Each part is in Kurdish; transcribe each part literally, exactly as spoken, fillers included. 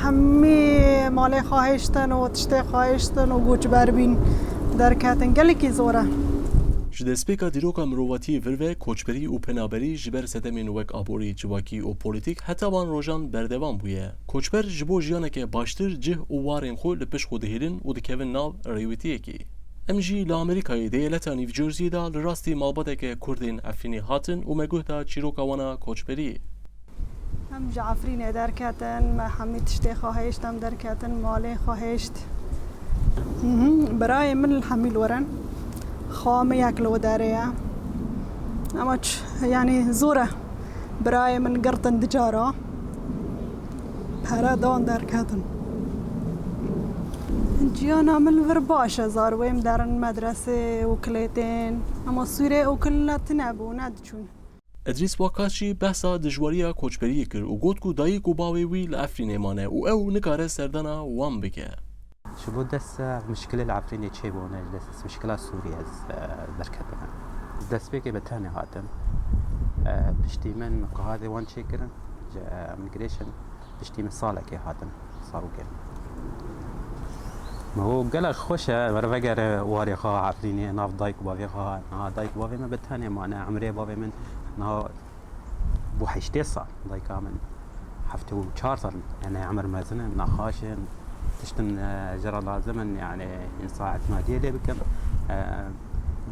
Hemî malê xwe hêştin û tiştê xwe hêştin û koçber bîn derketin. Gelekî zor e. Ji destpêka dîroka mirovatiyê vir ve koçberî û penaberî ji ber sedemên wek aborî, civakî û polîtîk heta van rojan berdewam bûye. Koçber ji bo jiyaneke baştir cih û warên xwe li pişt xwe dihêlin û dikevin nav rêwîtiyekê. Em jî li Amerîkayê di eyaleta New Jerseyê de li rastî malbateke Kurdên Efrînê hatin û me guh da çîroka wan a koçberiyê. Em ji Efrînê derketin, me hemî tiştê xwe hêşt, em derketin, malê xwe hêşt. Mhm, birayê min li hemî li wir in. Xwa min yek li derê ye. Ema ç-, yanî zor e. Birayê min girtin di cara. Pere dan derketin. Ciyana min li vir baş e, zarwê min derin medresê û kilêtên. Ema Sûrê û kil ne tune bû, ne diçûn. Edrîs Wakas jî behsa dijwariya koçberiyê kir û got ku dayik û bavê wî li Efrînê mane û ew nikare serdana wan bike. Ji bo dest mişkilê li Efrînê çêbûne, ji dest mişkila Sûriyê ez, e, derketime. Destpêkê bi tenê hatim. E, piştî min qehadê wan çêkirin ji, e, migration, piştî min salekê hatim, zarokê. Me got gelek xweş e, were vegere warê xwe Efrînê, nav dayik û bavê xwe. Niha dayik û bavê me bi tenê mane, emrê bavê min niha bû heştê sal, dayika min heftê û çar sal, yani emir mezin e, nexaş e, tiştin, e, ji re lazim in, yani însa îtmadiyê lê bikim. E,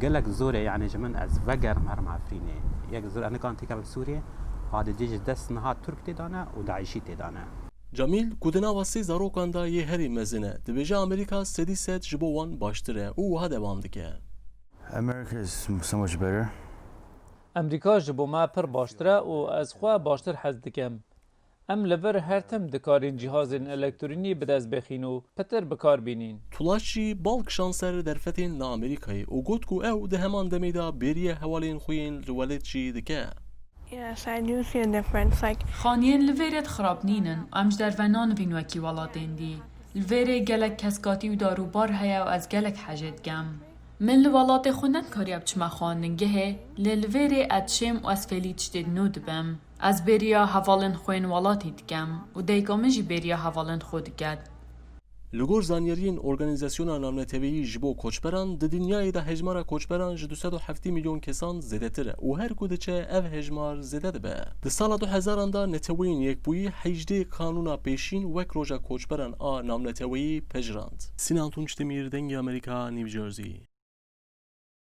gelek zor e, yani ji min ez vegerim herim Efrînê. Yek zor e, nikan têkevim Sûriyê, hadê dî ji dest niha Tirk tê dane û DAIŞî tê dane. Camîl, ku di nava sê zarokan de yê herî mezin e, dibêje Amerîka sedî sed ji bo wan baştir e û wiha dewam dike. America is so much better. Emrîka ji bo me pir baştir e û ez xwe baştir hez dikim. Em li vir her tim dikarîn cîhazên elektronî bi dest bixîn û pitir bi kar bînîn. Tulaş jî bal kişand ser derfetên li Amerîkayê û got ku ew di heman demê de bêriya hevalên xwe yên li welêt jî dike. Yes, I do see a difference. Like, Xaniyên li vêrê di xirab nînin. Em ji derve nanivîn wekî welatên dî. Li vêrê gelek keskatî û darûbar heye û ez gelek hejê dikem. Min li welatê xwe nedikariya biçime xwendingehê, lê li vêrê ez diçêm û ez fêlî tiştê nû dibim. Ez bêriya hevalên xwe yên welatî dikem û dayika min jî bêriya hevalên xwe diket. Li gor zanyariyên Organîzasyona Navneteweyî ji bo Koçberan, di dinyayê de hejmara koçberan ji du sed û heftê milyon kesan zêdetir e û her ku diçe ev hejmar zêde dibe. Di sala du hezaran de Neteweyên Yekbûyî hejdê kanûna pêşîn wek Roja Koçberan a Navneteweyî pejirand. Sinan Tunç Demîr, Dengê Amerîka, New Jersey.